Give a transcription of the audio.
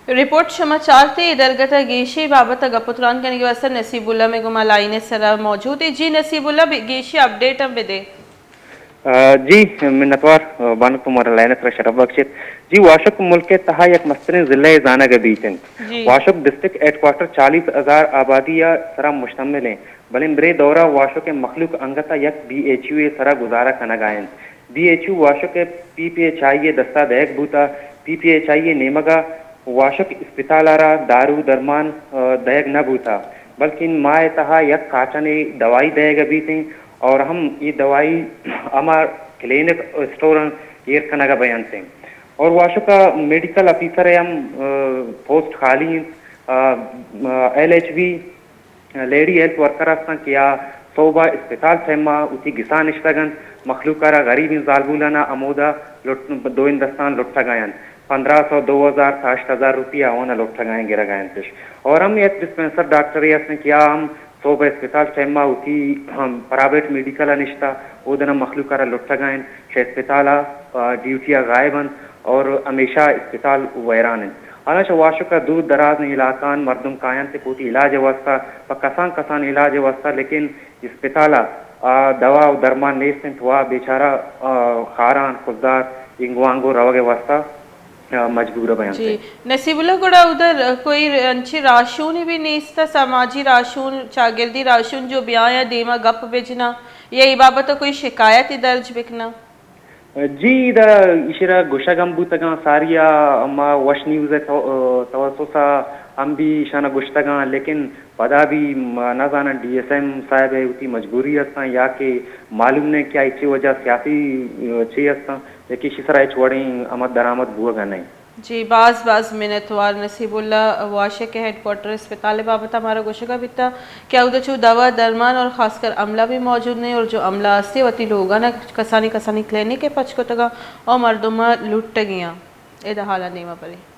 رپورٹ شما چارتے، اے درگت ءَ گیشی بابت ءَ گپ ءُ تران کنگ ءِ واستہ نصیب اللہ مئے گوما لائن ءِ سرا موجود ایں۔ جی نصیب اللہ، بہ-، گیشی اپڈیٹ ہم بدے۔ آ، جی، منتوار، آ، بانک، تو مارا لائن ءِ سرا شرپ بخشیت۔ جی، واشک ملک ءِ تہا یک مستریں ضلع ءِ زانگ ءَ بیت انت۔ جی۔ واشک ڈسٹرکٹ ہیڈ کوارٹر چالیس ہزار آبادی ءِ سرا مشتمل انت، بلے مرے دور ءَ واشک ءِ مخلوق انگت ءَ یک بی ایچ یو ءِ سرا گزارہ کنگ ءَ انت۔ بی ایچ یو واشک ءِ پی پی ایچ آئی ءِ دست ءَ دئیگ بوتگ۔ پی پی ایچ آئی ءِ نیمگ ءَ واشک اسپتال ءَ را دارو درمان، آ، دئیگ نہ بوتگ، بلکن ماہ ءِ تہا یک کارٹنے دوائی دئیگ ءَ بیت انت اور ہم اے دوائی ہما کلینک اسٹور ءَ ایر کنگ ءَ بہ انت انت۔ اور واشک ءَ میڈیکل آفیسر ءِ ہم، آ، پوسٹ خالی انت۔ آ، آ، L H B lady health worker ہستاں کہ آ صوبہ اسپتال ٹائم ءَ وتی گسا نشتگ انت، مخلوق ءَ را، غریبیں زالبولاں ءَ ہمودا لٹ-، دوئیں دستاں لٹگ ءَ انت۔ پندرہ سو، دو ہزار تا ہشت ہزار روپیہ آوان ءَ لٹگ ءَ انت، گرگ ءَ انتش۔ اور ہم یک ڈسپنسر ڈاکٹرے ہستیں کہ آ ہم صوبہ اسپتال ٹائم ءَ وتی ہم پرائیویٹ میڈیکل ءَ نشتہ، اودنا مخلوق ءَ را لٹگ ءَ انت، شہ اسپتال ءَ، آ، ڈیوٹی ءَ غائب انت اور ہمیشہ اسپتال ویران انت۔ حالانکہ واشک ءَ دور درازیں علاقہاں مردم کاینت کہ وتی علاج ءِ واستہ، پہ کسان کسان علاج ءِ واستہ، لیکن اسپتال ءَ، آ، دوا و درمان نیست انت، وا بیچارہ، آ، خاران، خضدار، اینگو آنگو روگ ءِ واستہ، آ، مجبور بینت۔ جی، نصیب اللہ، گڑا ادھر کوئی انچی راشونی بھی نیست، سماجی راشون، چاگردی راشون جو بیایا دیما گپ بجنا یا ای بابت کوئی شکایتی درج بکنا؟ جی، ادا ایشرا گوشگ ہم بوتگاں، ساری ءَ ما وش نیوز ءِ تو-، توسط ءَ ہم بھی ایشانا گوشتگاں، لیکن پدا بھی ما نہ زاناں ڈی ایس ایم صاحب ءِ وتی مجبوری ہستاں یا کہ معلوم نہ کہ آئی چی وجہ سیاسی چی ہستاں، لیکن ایشی سرا ہچ وڑیں آمد درآمد بوگا نہ۔ جی، باز باز منتوار نصیب اللہ۔ واشک ءِ ہیڈ کوارٹر اسپتال ءِ بابت ءَ مارا گوشگا بیتا کہ اودا چو دوا درمان اور خاص کر عملہ بھی موجود نہیں اور جو عملہ ہستی وتی لوگاں کسانی کسانی کلینک ءَ پچ کتگا اور مردم لٹگیاں۔ ادا حالا نیما پرے۔